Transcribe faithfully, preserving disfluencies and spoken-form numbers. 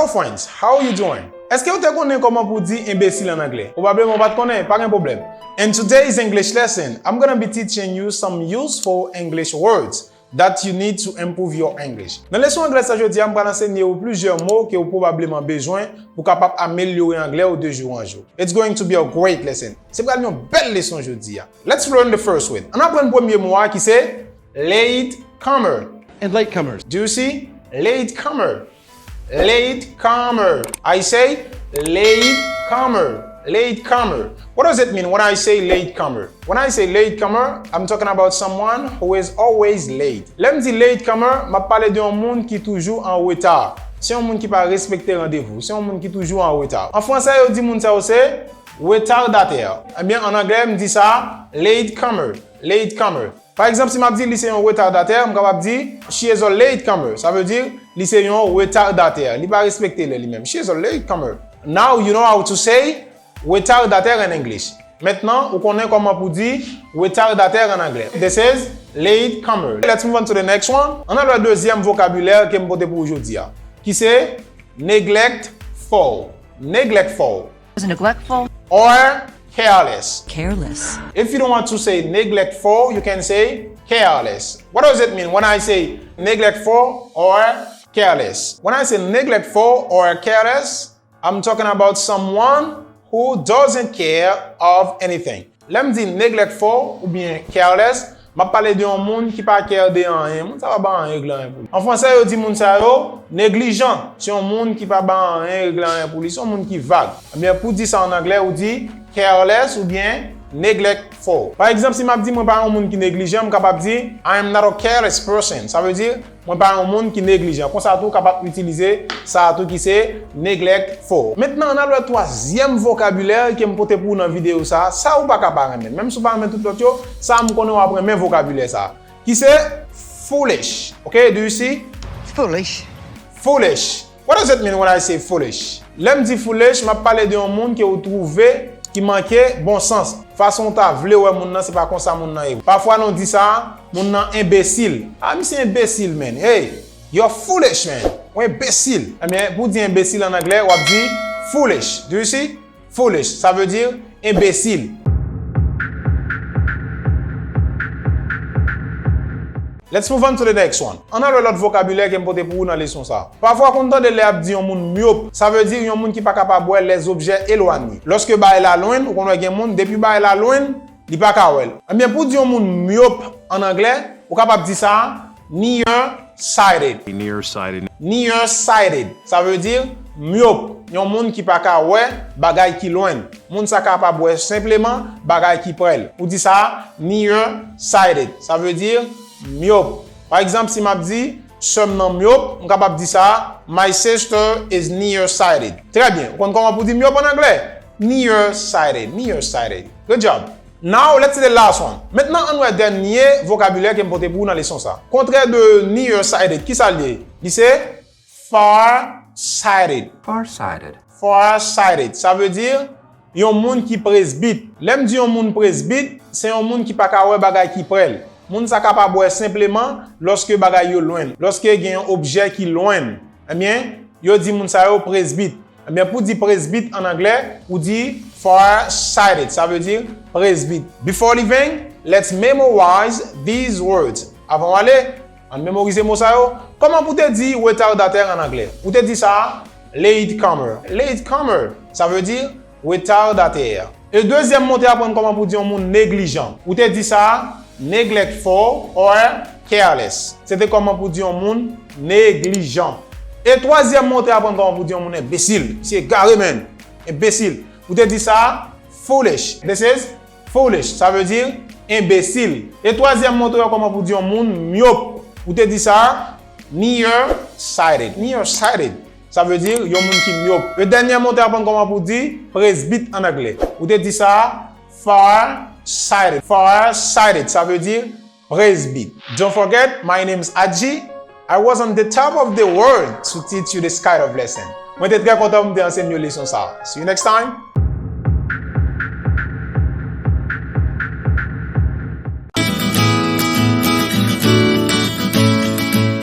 Friends, how you doing? Èske w te konnen kòman pou di enbesil an anglè? Pwobableman w pa t konnen, pa gen pwoblèm. In today's English lesson, I'm gonna be teaching you some useful English words that you need to improve your English. Nan leson anglè sa jodi a, m pral ansenye w plizyè mo ke w pwobableman bezwen pou kapab amelyore anglè w de jou an jou. It's going to be a great lesson. Se pral yon bèl leson jodi a. Let's learn the first word. Ann aprann premye mo a ki se late comer. And late comers. Do you see? Late comer. Late comer. I say late comer. Late comer. What does it mean when I say late comer? When I say late comer, I'm talking about someone who is always late. Lè m di late comer, m ap pale de yon moun ki toujou an reta. Se yon moun ki pa respekte randevou. Se yon moun ki toujou an reta. An fransè, yo di moun sa yo se retardatè. Ebyen, an anglè, m di sa late comer. Late comer. Pa egzanp, si m ap di li se yon retardatè, m kapab di, she is a late comer. Sa vle di, li se yon retardatè. Li pa respekte lè li menm. She is a late comer. Now you know how to say retardatè in English. Mentnan, ou konnen kòman pou di retardatè an anglè. This is late comer. Let's move on to the next one. Ann al wè dezyèm vokabilè ke m pote pou ou jodi a, ki se neglectful. Neglectful. Is neglectful. Or careless. Careless. If you don't want to say neglectful, you can say careless. What does it mean when I say neglectful or careless? When I say neglectful or careless, I'm talking about someone who doesn't care of anything. Lè m di neglectful oubyen careless, m ap pale de yon moun ki pa care de anyen. Moun sa pa ba anyen regle anyen pou li. An fransè, yo di moun sa yo neglijan. Se yon moun ki pa ba anyen regle anyen pou li. Se yon moun ki vag. Ebyen, pou di sa an anglè, ou di careless oubyen neglectful. Pa egzanp, si m ap di mwen pa yon moun ki neglijan, m kapab di, I am not a careless person. Sa vle di, mwen pa yon moun ki neglijan. Konsa tou, w kapab itilize sa a tou ki se neglectful. Mentnan, ann al wè twazyèm vokabilè ke m pote pou ou nan videyo sa a. Sa ou pa ka pa renmen. Menm si w pa renmen tout lòt yo, sa a m konnen w ap renmen vokabilè sa a. Ki se foolish. Ok, do you see? Foolish. Foolish. What does it mean when I say foolish? Lè m di foolish, m ap pale de yon moun ke ou twouve ki manke bon sans. Fason w ta vle wè moun nan, se pa konsa moun nan ye. Pafwa, nou di sa, moun nan enbesil. Ah, misye enbesil, man. Hey, you're foolish, man. Ou enbesil. Ebyen, pou di enbesil an anglè, w ap di foolish. Do you see? Foolish, sa vle di enbesil. Let's move on to the next one. Ann al wè lòt vokabilè ke m pote pou ou nan leson sa a. Pafwa, w konn tande lè y ap di yon moun myop, sa vle di yon moun ki pa kapab wè lèzobjè elwanye. Lòske bagay la lwen, ou konn wè gen moun, depi bagay la lwen, li pa ka wè l. Ebyen, pou di yon moun myop an anglè, ou kapab di sa, nearsighted. Nearsighted. Nearsighted. Sa vle di myop, yon moun ki pa ka wè bagay ki lwen. Moun sa kapab wè senpleman bagay ki prè l. Ou di sa, nearsighted. Sa vle di myop. Pa egzanp, si m ap di, sè m nan myop, m kapab di sa, my sister is nearsighted. Trè byen. Ou konn kòman pou di myop an anglè? Nearsighted. Nearsighted. Good job. Now, let's see the last one. Mentnan, ann wè dènye vokabilè ke m pote pou ou nan leson sa. Kontrè de nearsighted, ki sa l ye? Li se farsighted. Farsighted. Farsighted. Sa vle di yon moun ki presbit. Lè m di yon moun presbit, se yon moun ki pa ka wè bagay ki prè l. Moun sa kapab wè senpleman lòske bagay yo lwen, lòske gen yon objè ki lwen. Ebyen, yo di moun sa yo presbit. Ebyen, pou di presbit an anglè, ou di farsighted, sa vle di presbit. Before leaving, let's memorize these words. Avan w ale, ann memorize mo sa yo. Kòman pou te di retardatè an anglè? Ou te di sa, late comer. Late comer, sa vle di retardatè. E dezyèm mo te aprann kòman pou di yon moun neglijan. Ou te di sa, neglectful or careless. Se te kòman pou di yon moun neglijan. E twazyèm mo te aprann kòman pou di yon moun enbesil. Misye egare, man. Enbesil. Ou te di sa, foolish. This is foolish. Sa vle di enbesil. E twazyèm mo te wè kòman pou di yon moun myop. Ou te di sa, nearsighted. Nearsighted. Sa vle di yon moun ki myop. E dènye mo te aprann kòman pou di presbit an anglè. Ou te di sa, farsighted. Farsighted, sa vle di presbit. Don't forget, my name is Adji. I was on the top of the world to teach you this kind of lesson. Mwen te trè kontan pou m te ansenye w leson sa a. See you next time.